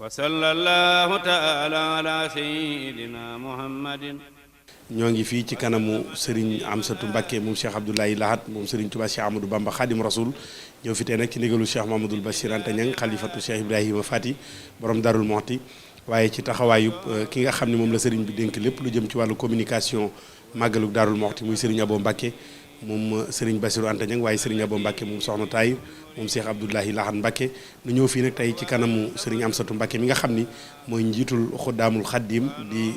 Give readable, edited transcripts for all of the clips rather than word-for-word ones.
wa sallallahu taala ala sayyidina muhammadin. ñoo ngi fii ci kanamu Serigne Amsatou Mbacké moom Cheikh Abdoulaye Lahat moom Serigne Touba Cheikh Amadou Bamba Khadim Rasoul ñëw fi tey nag ci ndigalu Cheikh Mamadou Bachir Anta Niang xalifatu Cheikh Ibrahima Fati borom Darou Mouhty waaye ci taxawaayub ki nga xam ne moom la Serigne bi dénk lépp lu jëm ci wàllu communication màggalu Darou Mouhty muy Serigne Abo Mbacké moom Serigne Bassirou Anta Niang waaye Serigne Abo Mbacké moom Soxna Taïr moom Cheikh Abdoulaye Lahat Mbacké nu ñëw fii nag tey ci kanamu Serigne Amsatou Mbacké mi nga xam ni mooy njiitul Xuddaamul Xaddim di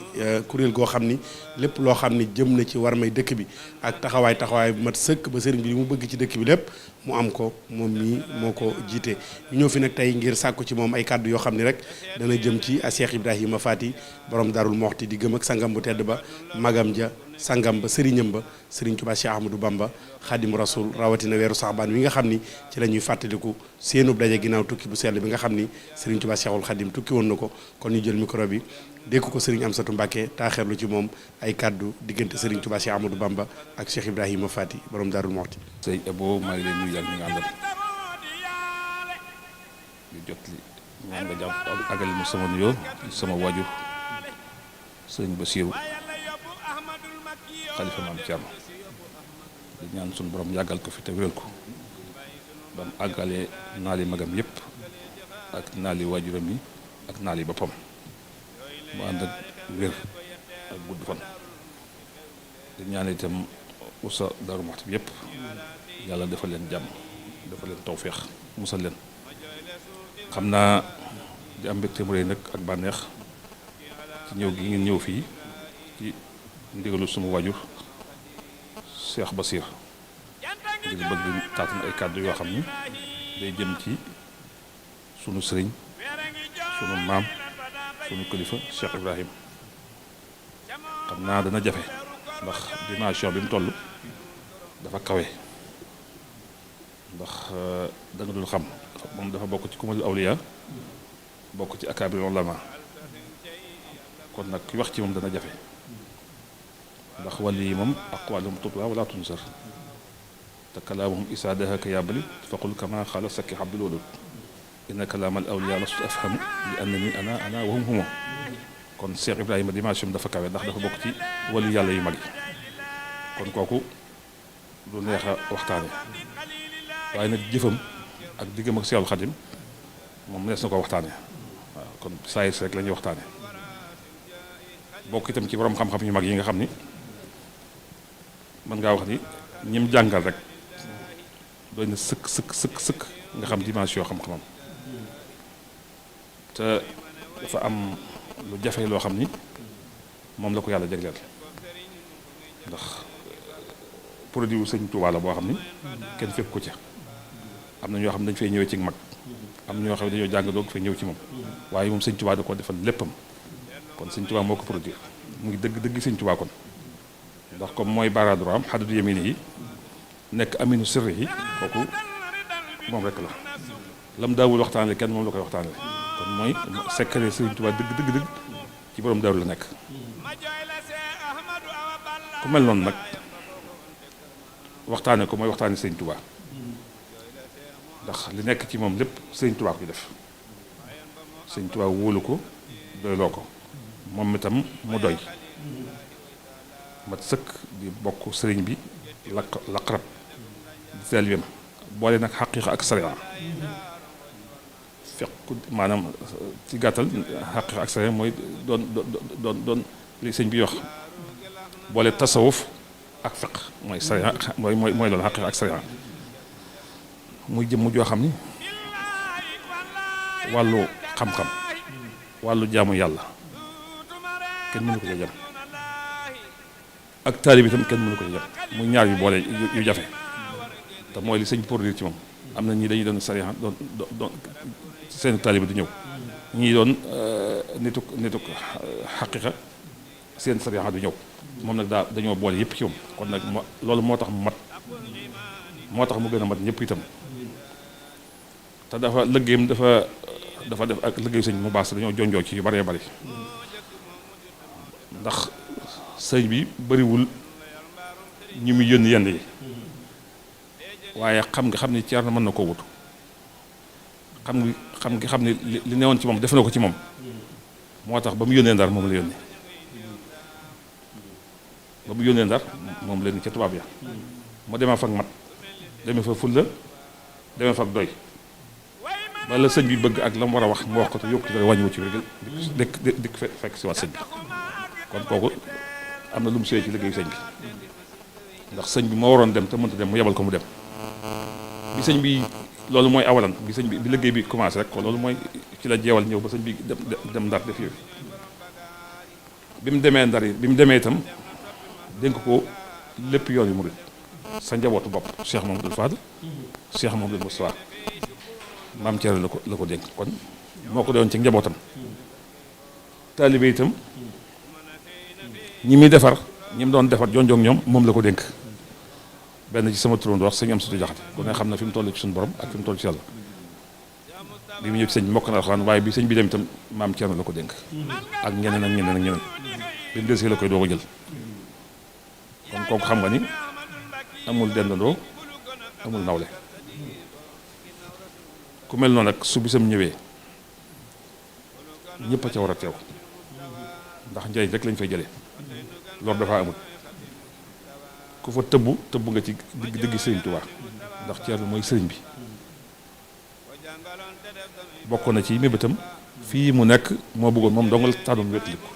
kuréel goo xam ni lépp loo xam ni jëm na ci war may dëkk bi ak taxawaay bu mat sëkk ba Serigne bi li mu bëgg ci dëkk bi lépp mu am ko moom mii moo ko jiite. ñu ñëw fi nag tey ngir sàkku ci moom ay kàddu yoo xam ni rek dana jëm ci Cheikh Ibrahima Fati borom Darou Mouhty di gëm ak sangam bu tedd ba magam ja sangam ba sëriñam ba Serigne Touba Cheikh Ahmadou Bamba Khadim Rasoul rawatina weeru Saxbaan wi nga xam ni ci la ñuy fàttaliku seenub daje ginnaaw tukki bu sell bi nga xam ni Serigne Touba Cheikhul Khadim tukki woon na ko kon ñu jël micro bi dékk ko Serigne Amsatou Mbacké taaxeerlu ci moom ay kàddu diggante Serigne Touba Cheikh Ahmadou Bamba ak Cheikh Ibrahima Fati borom Darou Mouhty. sëñ Abo maa ngi lay nuyu yàgg ñu nga àndal di jot li ñaan nga jàpp agal mu sama nuyoo sama waajur sëñ Bassirou xalifa maam Thierno di ñaan suñu borom yàggal ko fi te wéral ko ba mu àggalee naali magam yëpp ak naali waajuram yi ak naali boppam mu ànd ak wér ak gudd fan di ñaan itam usa Darou Mouhty bi yëpp yàlla defal leen jàmm defal leen tawféex musal leen xam naa di am mbégte mu rëy nag ak bànneex ci ñëw gi ngeen ñëw fii ci ndigalu suma waajur Cheikh Bassir ngir bëgg taatan ay kàddu yoo xam ni day jëm ci sunu sëriñ sunu maam sunu kilifa Cheikh Ibrahim xam naa dana jafe ndax dimension bi mu toll dafa kawe ndax da nga dul xam moom dafa bokk ci kumalul awliya bokk ci akabir ulama kon nag ki wax ci moom dana jafe ndax wàlli yi moom aqwaaluhum tutwa wala tunsar te kalaamuhum isaa dahaka yaabali faqul kama xaala sakki abdul wadud inna kalaam al awliya lastu afhamu li annani ana wa hum humo kon Cheikh Ibrahima dimension dafa kawe ndax dafa bokk ci wàllu yàlla yu mag yi kon kooku du neex a waxtaane waaye nag jëfam ak diggam ak Seexul Xadim moom nees na ko waxtaane waaw kon saa yis rek la ñuy waxtaane bokk itam ci borom xam-xam yu mag yi nga xam ni mën ngaa wax ni ñim jàngal rek doy na sëkk nga xam dimension xam-xamam te dafa am lu jafe loo xam ni moom la ko yàlla jagleel ndax produit wu sëñ Tuubaa la boo xam ni kenn fekk ko ca am na ñoo xam ne dañ fay ñëwee ci mag am na ñoo xam ne dañoo jàng doog fay ñëw ci moom waaye moom sëñ Tuubaa da ko defal léppam kon sëñ Tuubaa moo ko produire mu ngi dëgg sëñ Tuubaa kon ndax comme mooy baaraaduraam xaddu yamini yi nekk aminu sirri yi kooku moom rek la lam daawul waxtaanee kenn moom la koy waxtaanee kon mooy secret sëñ Tuubaa dëgg ci borom daaru la nekk ku mel noonu nag waxtaane ko mooy waxtaane sëñ Tuubaa ndax li nekk ci moom lépp sëñ Tuubaa ko def sëñ Tuubaa wóolu ko doyloo ko moom itam mu doy mat sëkk di bokk sëriñ bi laqarab di taalibeem boole nag xaqiiqa ak sariya fekk maanaam ci gàttal xaqiiqa ak sariya mooy doon li sëñ bi wax boole tasawuf ak fiq mooy sariya mooy loolu xaqiiqa ak sariya muy jëmm joo xam ni wàllu xam-xam wàllu jaamu yàlla kenn mënu ko ca jam ak taalib itam kenn mënu ko ca jam muy ñaar yu boole yu jafe te mooy li sëñ produire ci moom am na ñii dañuy doon sariya doon seen taalib du ñëw ñii doon nituk xaqiqa seen sariya du ñëw moom nag dañoo boole yëpp ci moom kon nag loolu moo tax mu mat moo tax mu gën a mat ñëpp itam te dafa liggéeyam dafa def ak liggéeyu sëñ mu baas dañoo jonjoo ci yu bëree bëri ndax sëñ bi bëriwul ñu muy yónni yenn yi waaye xam ni Ceerno mën na koo wutu xam ne li newoon ci moom def na ko ci moom moo tax ba mu yónnee Ndar moom la yónnee Ndar moom leen ca tubaab ya mu demee fa ak mat demee fa fulla demee fa ak doy ba la sëñ bi bëgg ak la mu war a wax mu wax ko te yokku ci dara wàññiwu ci dikk fekk si waat sëñ bi kon kooku am na lu mu sëy ci liggéeyu sëñ bi ndax sëñ bi moo waroon dem te mënta dem mu yebal ko mu dem bi sëñ bi loolu mooy awalan bi sëñ bi liggéey bi commencé rek ko loolu mooy ci la jeewal ñëw ba sëñ bi dem Ndar def yooyu bi mu demee Ndar yi bi mu demee itam dénk ko lépp yoon yu murid sa njabootu bopp Cheikh Mamadou Fadl Cheikh Mamadou Moustapha maam Thierno la ko dénk kon moo ko doon ci njabootam taalibe itam ñi muy defar ñi mu doon defar jonjoog ñoom moom la ko dénk benn ci sama turandoo wax sëñ am sutu jaxate ku ne xam na fi mu toll ci suñu borom ak fi mu toll ci yàlla bi mu ñëw ci sëñ bi mokk na alxuraan waaye bi sëñ bi dem itam maam Thierno la ko dénk ak ñeneen ak ñeneen ak ñeneen bi mu desee la koy doog a jël kon kooku xam nga ni amul dendandoo amul nawle ku mel noonu nag su bisam ñëwee ñëpp a ca war a teew ndax njëriñ rek lañ fay jëlee loolu dafa amul ku fa tëbb nga ci dëgg sëriñ Tuubaa ndax Ceerno mooy sëriñ bi bokk na ci mébétam fii mu nekk moo bëggoon moom dongal tànnoon wétali ko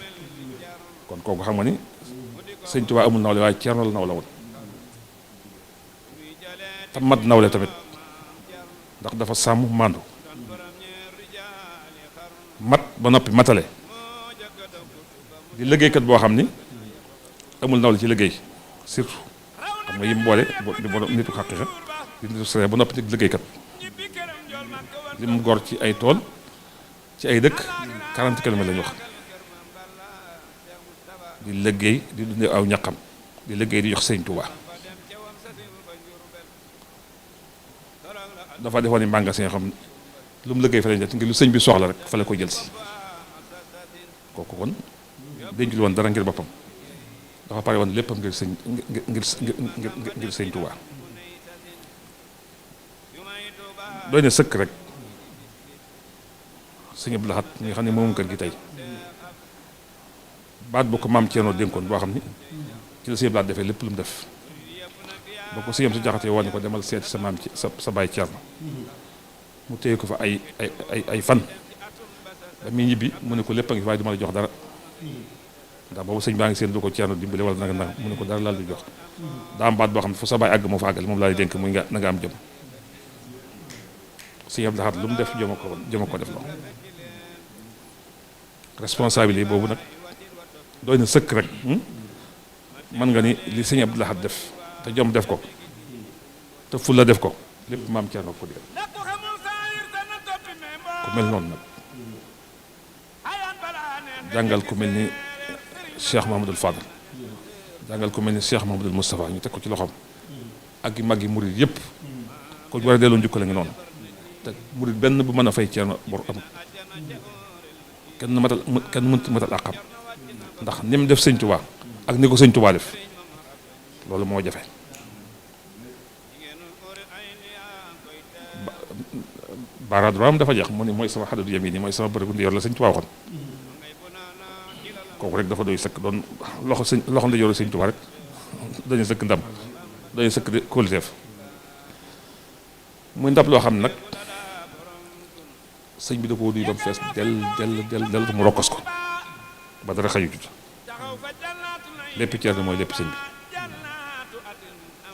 kon kooku xam nga ni sëriñ Tuubaa amul nawle waaye Ceerno la nawle woon te mat nawle tamit ndax dafa sàmm màndu mat ba noppi matale di liggéeykat boo xam ni amul nawle ci liggéey surtout xam nga yim boole di borom nitu xaqiqa di nitu sere ba noppi nag liggéeykat li mu gor ci ay tool ci ay dëkk 40 kilomètres lañu wax di liggéey di dundee aw ñaqam di liggéey di jox sëñ Tuubaa dafa defoon ni magasin yoo xam lu mu liggéey fa lañ def ngir lu sëñ bi soxla rek fa la ko jël si kooku kon dencul woon dara ngir boppam dafa pare woon léppam ngir sëñ ngir sëñ Tuubaa doy na sëkk rek sëñ Abdou Lahad ñi nga xam ne moom kër gi tey baat bu ko maam Thierno dénkoon boo xam ni ci la sëñ Abdou Lahad defee lépp lu mu def boo ko sëñam su jaxatee woon ni ko demal seeti sa maam ci sa baay Thierno mu téye ko fa ay fan ba muy ñibbi mu ne ko lépp a ngi waaye du ma la jox dara ndax boobu sëñ baa ngi seen du ko Thierno dimbale wala nanga nanga mu ne ko dara laal du jox daa am baat boo xam ne fu sa baay àgg moo fa àggal moom laa dénk muy nga na nga am jëm sëñ Abdou Lahad lu mu def jëma ko def loolu responsabilité boobu nag doy na sëkk rek mën nga ni li sëñ Abdou Lahad def te jom def ko te fulla def ko lépp maam Thierno ko digal ku mel noonu nag jàngal ku mel ni Cheikh Mahamadul Fadal jàngal ku mel ni Cheikh Mahamadul Moustapha ñu teg ko ci loxoom ak i mag yi murid yëpp ko war a delloo njukkal a ngi noonu te murid benn bu mën a fay Thierno bor amul kenn mënut matal àqam ndax ni mu def sëñ Tuubaa ak ni ko sëñ Tuubaa def loolu moo jafe baaraaduraam dafa jeex mu ne mooy sama xadadu yam yi nii mooy sama bërëbu ndi yor la sëñ Tuubaa waxoon kooku rek dafa doy sëkk doon loxo ndi yor sëñ Tuubaa rek dañu sëkk ndam dañu sëkk de kóoliteef muy ndab loo xam ne nag sëñ bi da koo duy ba mu fees del mu rokkos ko ba dara xaju jut lépp Thierno mooy lépp sëñ bi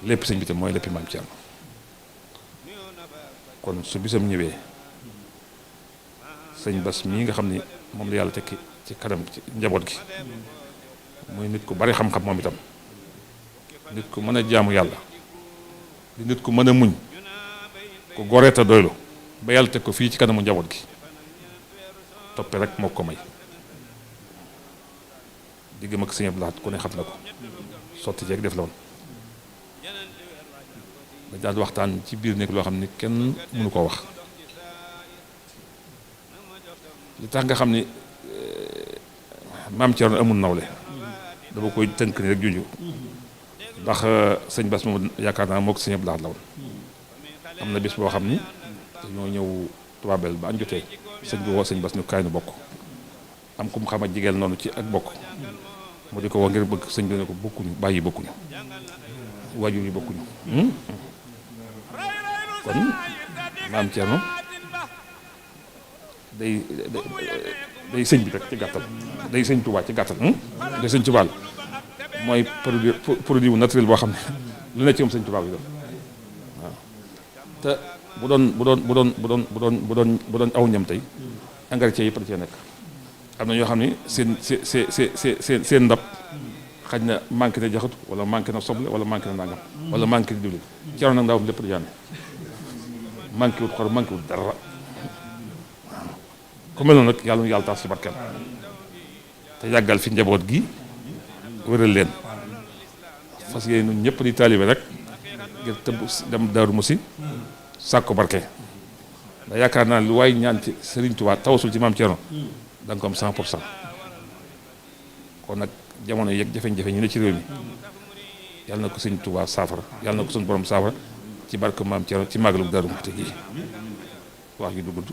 lépp sëñ bi tam mooy lépp maam Thierno kon su bisam ñëwee sëñ Bass mii nga xam ni moom la yàlla tekki ci kanam ci njaboot gi muy nit ku bari xam-xam moom itam nit ku mën a jaamu yàlla di nit ku mën a muñ ku goreeta doylu ba yàlla teg ko fii ci kanamu njaboot gi toppe rek moo ko may diggam ak sëñ Abdou Lahad ku ne xam na ko sotti jeeg def la woon da daal waxtaan ci biir nekk loo xam ni kenn mënu koo wax li tax nga xam ni maam Thierno amul nawle dama koy tënk ni rek junju ndax sëñ Bass moom yaakaar naa moo ko sëñ Abdou Lahad la woon am na bis boo xam ni dañoo ñëw tubaabel ba añ jotee sëñ bi woo sëñ Bass ni kaay nu bokk am ku mu xam a jigéen noonu ci ak bokk mu di ko woo ngir bëgg sëñ bi ne ko bokkuñu bàyyi bokkuñu waajur yi bokkuñu kon maam Thierno day sëñ bi rek ci gàttal day sëñ Touba ci gàttal day sëñ Touba mooy produit wu naturel boo xam ne lu ne ci moom sëñ Touba bi def waaw te bu doon aw ñam tey engrais yëpp da cee nekk am na ñoo xam ne seen ndab xaj na manqué na jaxatu wala manqué na soble wala manqué na nangam wala manqué na diwlin Thierno nag ndawam lépp da jaane manqué wut xor manqué wut dara waaw ku mel noonu nag yàlla na yàlla taas ci barkeem te yàggal fi njaboot gi wëral leen fas yéene ñun ñëpp di taalibe rek ngir tëbb dem Daaru Musi sàkko barke da yaakaar naa lu waay ñaan ci Serigne Touba tawasul ci maam Thierno da nga ko am 100% kon nag jamono yeeg jafe-jafe ñu ne ci réew mi yàlla na ko Serigne Touba saafara yàlla na ko suñu borom saafara ci barke maam Thierno ci màggalu Daaru Muxti gi wax yu du gudd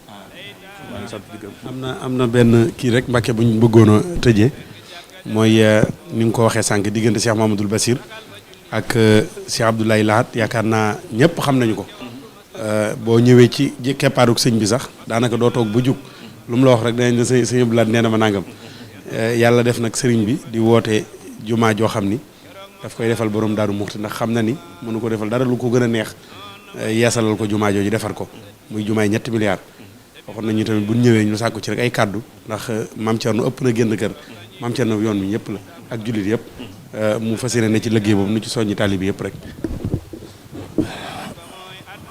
maa ngi sant di gërëm. am na benn kii rek Mbàkke bu ñu bëggoon a tëjee mooy ni nga ko waxee sànq diggante Cheikh Mamadou Bassir ak Cheikh Abdoulaye Lahat yaakaar naa ñëpp xam nañu ko boo ñëwee ci keppaaruk sëñ bi sax daanaka doo toog bu jug lu mu la wax rek danañ la sëñ Abdou Lahat nee na ma nangam yàlla def nag sëriñ bi di woote jumaa joo xam ni daf koy defal borom Daaru Muxti ndax xam na ni mënu ko defal dara lu ko gën a neex yeesalal ko jumaa jooju defar ko muy jumaay 3 milliards waxoon nañu tamit bu ñëwee ñu sàkku ci rek ay kàddu ndax maam Thierno ëpp na génn kër maam Thierno yoon wi ñëpp la ak jullit yëpp mu fas yéene ne ci liggéey boobu nu ci soññi taalibe yëpp rek.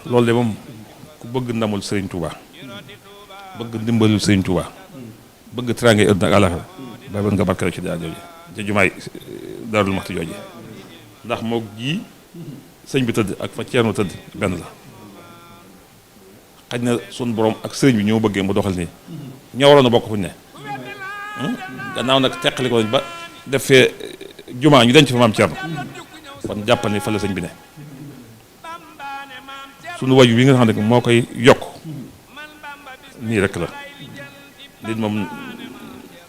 loolu de moom ku bëgg ndamul Serigne Touba bëgg ndimbalul Serigne Touba bëgg teraangay àddina ak àllaaxira ba nga barkeel ci daal jooju ca jumaay Daarul Muxti jooju ndax moog ji sëñ bi tëdd ak fa Thierno tëdd benn la. xaj na sun borom ak sëriñ bi ñoo bëggee mu doxal nii ñoo waroon a bokk fu ñu ne gannaaw nag teqali ko ba def fee jumaa ñu denc fa maam Thierno kon jàppal ni fa la sëñ bi ne sunu waju wi nga xam ne moo koy yokk nii rek la nit moom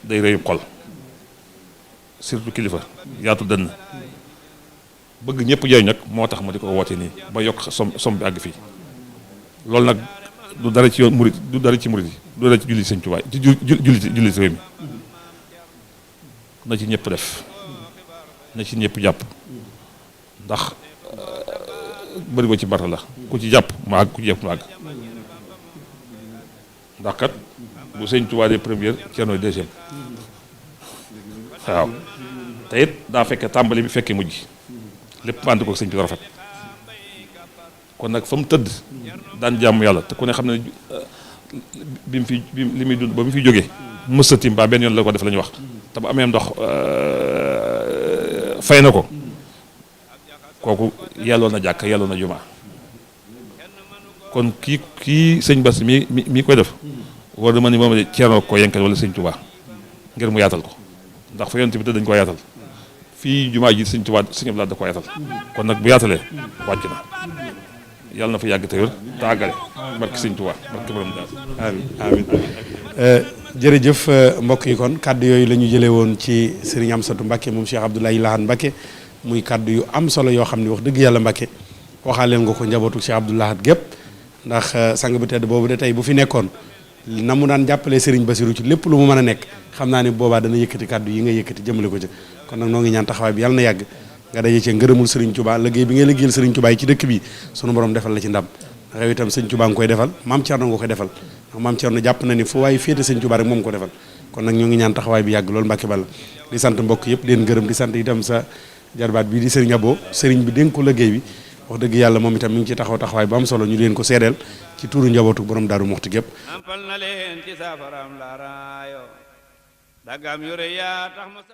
day rëyu xol surtout kilifa yaatu dënn bëgg ñëpp jooy nag moo tax ma di ko woote nii ba yokk som bi àgg fii loolu nag du dara ci yoon murit du dara ci murit yi du dara ci julli sëñ Tuubaa ci julli réew mi na ci ñëpp def na ci ñëpp jàpp ndax bëri ba ci bata la ku ci jàpp mu àgg ku ci jàpp mu àgg ndax kat bu sëñ Tuubaa de première Thierno deuxième waaw te it daa fekke tàmbali bi fekkee mujj lépp ànd ko sëñ bi rafet kon nag fa mu tëdd daan jàmm yàlla te ku ne xam ne bi mu fi li muy dund ba mu fi jógee mësatim ba benn yoon la ko def la ñu wax te ba amee ndox fay na ko kooku yàlloon na jàkk yàlloon na jumaa kon kii sëñ Bass mi koy def war na ma ni moom de Thierno ko yenkal wala sëñ Touba ngir mu yaatal ko ndax fa yonent bi te dañ ko yaatal fii jumaa ji sëñ Touba sëñ Abdou Lahad da ko yaatal kon nag bu yaatalee wàcc na yàlla na fa yàgg te wér te àggale barke sëñ Touba barke borom daal amiin jërëjëf mbokk yi kon kaddu yooyu la ñu jëlee woon ci Serigne Amsatou Mbacké moom Cheikh Abdoulaye Lahat Mbacké muy kaddu yu am solo yoo xam ne wax dëgg yàlla Mbacké waxaaleen nga ko njabootu Cheikh Abdou Lahad gépp ndax sang bu tedd boobu de tey bu fi nekkoon na mu daan jàppalee Serigne Bassirou ci lépp lu mu mën a nekk xam naa ne boobaa dana yëkkati kaddu yi nga yëkkati jëmale ko ci kon nag noo ngi ñaan taxawaay bi yàlla na yàgg nga daje ci ngërëmul Serigne Touba liggéey bi ngay liggéeyal Serigne Touba yi ci dëkk bi sunu borom defal la ci ndam ndax yow itam sëñ Touba nga koy defal maam Thierno nga koy defal ndax maam Thierno jàpp na ni fu waaye féete sëñ Touba rek moom ko defal kon nag ñoo ngi ñaan taxawaay bi yàgg loolu Mbacké Balla di sant mbokk yëpp di leen gërëm di sant itam sa jarbaat bii di Serigne Abo Serigne bi dénk ko liggéey bi wax dëgg yàlla moom itam mi ngi ci taxawaay bu am solo ñu leen ko seedeel ci tuuru njabootu borom Daaru Muxti gépp ampal na leen ci safaram la raayo dagam yore yaa tax